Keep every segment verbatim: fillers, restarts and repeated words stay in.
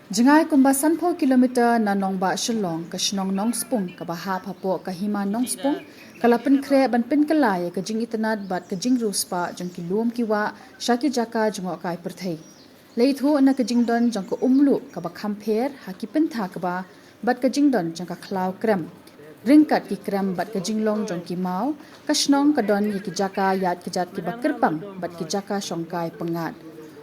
Jngai kumba sanphew kilometer na nongbah Shillong, ka shnong Nongspung kaba hap hapoh ka hima Nongspung ka la pynkhreh ban pynkylla ïa ka jingitynnad bad ka jingriewspah jong ki lum ki wah sha ki jaka jngohkai pyrthei. La ithuh na ka jingdon jong ka umluh kaba kham pher ha ki pynthakba bad ka jingdon jong ka khlaw krem. Ryngkat ki krem bad ka jinglong jong ki maw, ka shnong ka don ïa ki jaka ïaid kjat kiba kyrpang bad ki jaka shongkai pyngngad.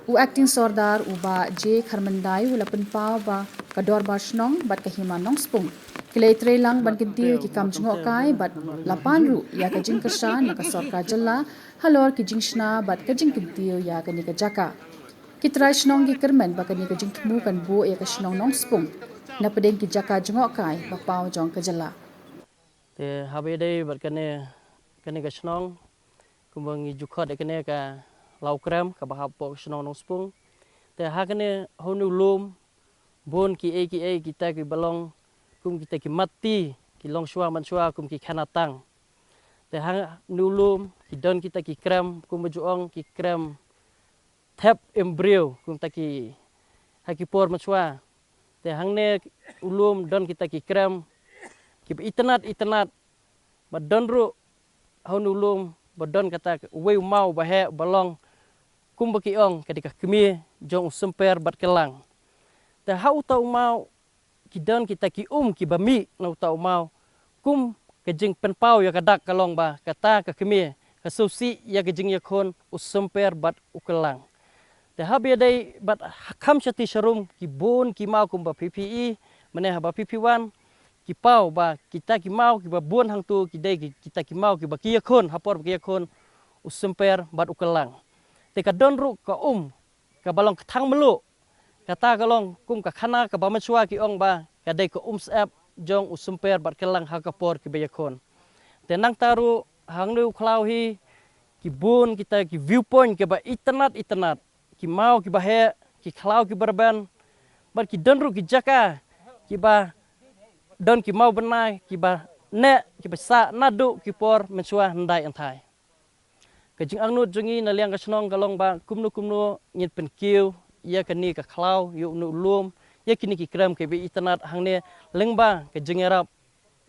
U Acting Sordar u Bah J Kharmyndai u la pynpaw ba ka dorbar shnong bad ka hima Nongspung ki la ïatrei lang ban kyntiew ïa ki kam jngohkai bad la pan ruh ïa ka jingkyrshan na ka sorkar jylla halor ki jingshna bad ka jingkyntiew ïa kane ka jaka. Ki trai shnong ki kyrmen ba kane ka jingthmu kan buh ïa ka shnong Nongspung na pdeng ki jaka jngohkai ba paw jong ka jylla. Te haba ïadei bad kane, kane ka shnong, kumba ngi ju khot ïa kane ka law krem kaba hap hapoh ka shnong Nongspung. Te ha kane, ha une u lum, bun kiei kiei kita kiba long kum kita ki matti, ki long shuwa man shuwa kum ki khana tang. Te ha une u lum ki don kita ki krem, kumba ju ong ki krem thep im briew, kumta ki, ha ki por man shuwa. Te hangne u lum don kita ki krem kiba itynnad itynnad, ba don ruh ha une u lum ba don kata uwei u maw ba heh ba long kumba ki ong ka dei ka kmie jong u Symper bad Kylang. Te ha uta u maw ki don kita ki um kiba mih na uta u maw, kum ka jingpynpaw ïa ka dak ka long ba kata ka kmie ka sngewsih ïa ka jingïakhun u Symper bad u Kylang. Te haba ïadei bad ha kham shati sharum ki bun ki maw kumba P P E, mane haba P P one, ki paw ba kita ki maw kiba bun hangtu ki dei ki, kita ki maw kiba ki ïakhun, ha por ba ki ïakhun u Symper bad u Kylang. Te ka don ruh ka um kaba long ka thang mluh. Kata ka long kum ka khana kaba man shuwa ki ong ba ka dei ka um syep jong u Symper bad Kylang ha ka por kiba ïakhun. Te nangta ruh hangne u khlaw hi ki bun kita ki viewpoint kiba itynnad itynnad, ki maw kiba heh, ki khlaw kiba rben, bad ki don ruh ki jaka kiba don ki maw bnai kiba neh kiba sah naduh ki por mynshuwa hyndai hynthai. Ka jingangnud jong ngi na liang ka shnong ka long ba kumno kumno ngin pynkiew ïa kane ka khlaw, ïa une u lum, ïa kine ki krem kiba itynnad hangne lyngba ka jingïarap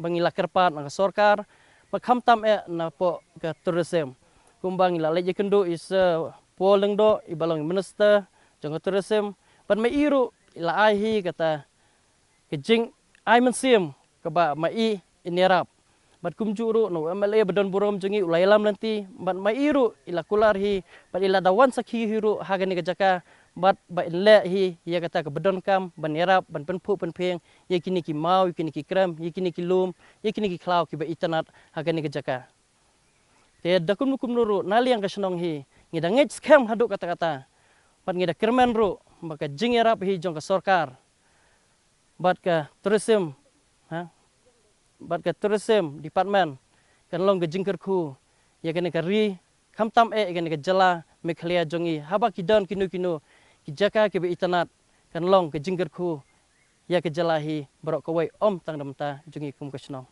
ba ngi la kyrpad na ka sorkar, ba khamtam eh napoh ka tourism. Kumba ngi la leit ïakynduh ïa Sir Paul Lyngdoh, iba long minister jong ka tourism, bad ma i ruh i la ai hi kata ka jingai mynsiem kaba ma i in ïarap. Bad kumjuh ruh na u M L A ba don burom jong ngi u la ïalam lynti, bad ma i ruh i la kular hi, bad i la da wan sakhi hi ruh ha kane ka jaka, bad ba in leh hi ïa kata kaba donkam ban ïarap ban pynphuh pynphieng ïa kine ki maw, ïa kine ki krem, ïa kine ki lum, ïa kine ki khlaw kiba itynnad ha kane ka jaka. Te da kumno kumno ruh na liang ka shnong hi ngi da ngeit skhem haduh katta katta, bad ngi da kyrmen ruh ba ka jingïarap hi jong ka sorkar bad ka tourism, ha, bad ka tourism department kan long ka jingkyrkhu ïa kane ka ri, khamtam eh ïa kane ka jylla Meghalaya jong ngi, haba ki don kino kino ki jaka kiba itynnad, kan long ka jingkyrkhu ïa ka jylla hi baroh kawei, ym tang da mynta jong ngi kum ka shnong.